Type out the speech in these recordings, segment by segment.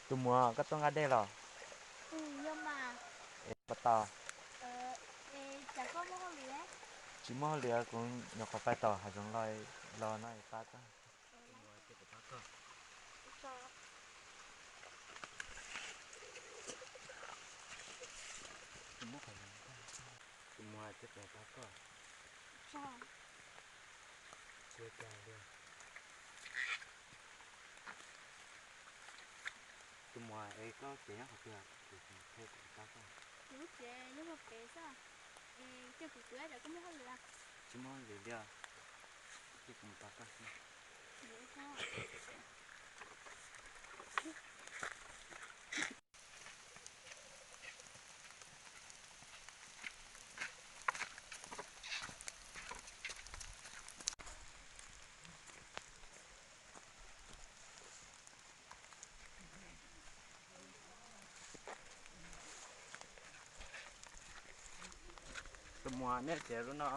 Tus muam, koj tuaj nqa dej los? Es puas tau? Tsis muaj hauj lwm, kuv nyuam qhuav pais tom hav zoov los, los no pab koj. Tus muam, tus muam, tus muam, tus muam, es koj tsev nyob qhov twg? Kuv qhia kuv pab koj. Kuv lub tsev nyob hauv pem xwb. Es cia kuv kwv rau koj muaj hauj lwm. Tsis muaj hauj lwm li os, cia kuv mus pab koj xwb. Tus muam, nej tsev lub no.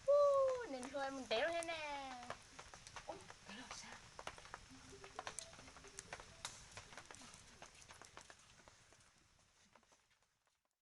Ub, nws hlua mus ntev lawm thiab ne.